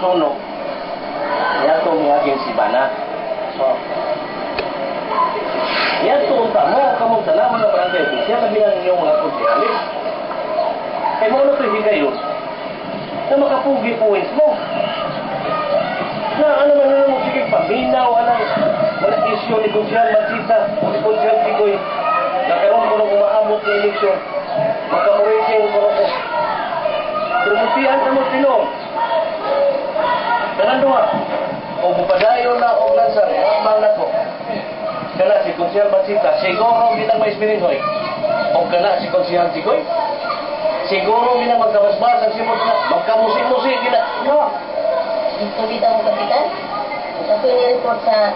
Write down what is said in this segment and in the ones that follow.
sunog niadto miaging Sibana. So, niadto unta mo kamong tanan mga barangay official, labi na ninyong mga konsehales. Kay mao na to'y higayon na makapugi points mo. Na ano man na mo sige paminaw anang wala issue ni Konsehal Mansita o ni Konsehal Tigoy na karon kuno umaabot ng eleksyon, magka-rating kuno ko. Pero mutihan ka mo tinuod. Tanan duha. O mupadayon na og lansar, ambang nako. Kana si Konsehal Mansita, siguro ginang may hoy. O kana si Konsehal Tigoy, siguro ginang magkabasbas ang simot na, magkamusi-musi gina. No. Dito dito ang kapitan. Ako yung report sa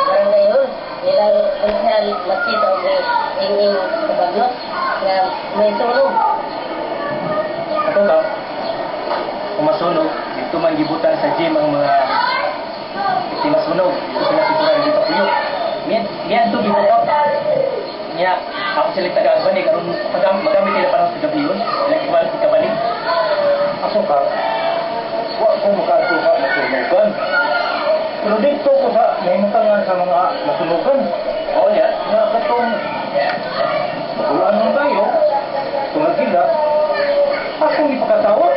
barangay hall. Nilang Konsehal Matsita o ni Inging Kabagnot na may sunog. Ato ka, kung masunog, dito man gibutan sa gym ang mga biktima sunog. Dito sila siguro hindi pa puyo. Niya ito gibutan. Niya, ako sila taga-agbani, karon magamit nila parang sa gabi yun. Ilang ikabalik, ikabalik. Aso ka, wa ko makaadto sa nasunugan. Pero dito ko sa nahimutangan sa mga nasunugan. Oo niya. Nga katong magulaan man tayo, tungag sila, akong ipakatawa.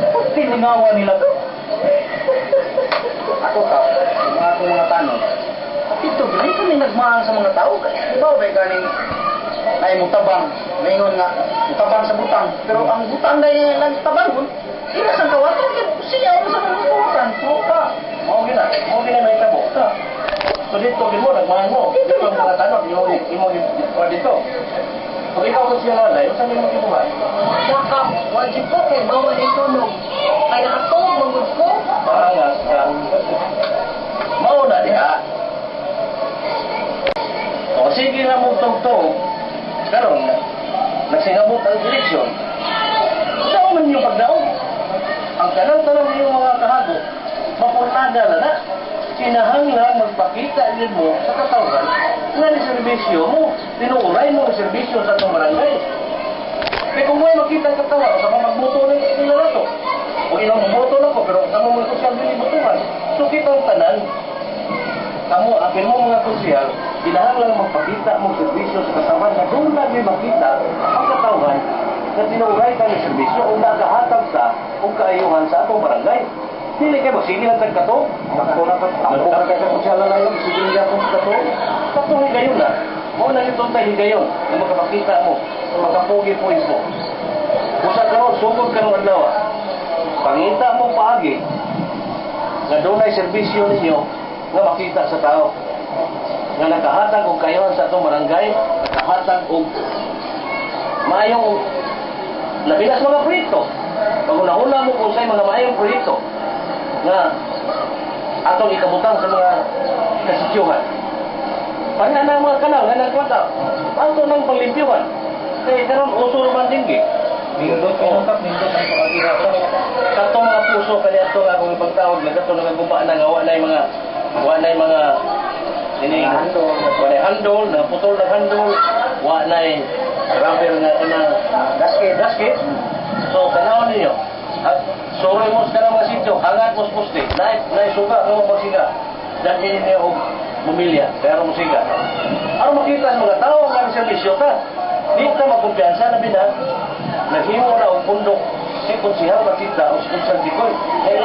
Pag tiningawa nila to. Ako ka, yung akong mga tanong, ito, dili ko ni nagmahal sa mga tao. Di ba, ba ganing na mutabang, maingon nga, mutabang sa butang. Pero ang butang na lang tabangon, ila sang kawatan, kaya siya mo sa mga kawatan. Oo ka. Mao gina may tabo. So dito gid mo nagmahal mo. Dito ang mga tanong imo imo imo dito. Kung ikaw kung siya lalay, unsa may gibuhat? Saka, wajib ko kay bawal yung sunog. Kay nakatuog, manggod ko. Paangas ka. Mao na diha. O sige na mo tugtog. Karon nagsingabot ang eleksyon. Saan man yung pagdaog? Ang kanang-tanang ninyong mga kahago, mapurtada na na. Kinahanglan magpakita din mo sa katawhan nga ni serbisyo mo. Tinuuray mo ang serbisyo sa atong barangay. Kaya kung may makita ang katawan, sa mga magboto na nila na to. O ilang boto na ko, pero kamo mga konsyal din ibotohan. So kita ang tanan, kamo, apil mo mga konsyal, kinahanglan magpakita mo serbisyo sa katawan na doon lagi makita ang katawan na tinuuray ka ng serbisyo o nakahatag ka o kaayuhan sa atong barangay. Dili kayo, sige lang tag kato. Ako na ako na kay sa konsyala na yun, sige niya akong kato. Kato higayon na. Mao na itong tayo higayon na makapakita mo, makapugi points mo. Busa karon sugod karong adlaw. Pangita mo paagi nga dunay serbisyo ninyo nga makita sa tao nga nakahatag og kaayuhan sa atong barangay, nakahatag og maayong labi na sa mga proyekto. Pag-una-una mo kung sa'y mga maayong proyekto nga atong ikabutang sa mga kasityuhan. Pareha na ang mga kanal nga nagkwata. Ato nang panglimpyuhan. Kaya karon uso naman dinggi. Nindot, nindot, nindot ang pag-agira ka. Katong mga puso kani ato nga akong ipagtawag na kato nagaguba na nga wa na mga ini Handle. Wa na handle, na putol na handle, wa na rubber nga kanang Gasket. Gasket. So tanawon ninyo. At suroy mo sa kanang mga sityo, hangat mo sa poste, naay naay suga nga magsiga. Dalhin ninyo og bumilya, pero musiga. Aron makita sa mga tao nga ang serbisyo ka. Di ka makumpiyansa na bina, naghimo na og pundok si Konsehal Batista o si Konsehal Dicoy. Kaya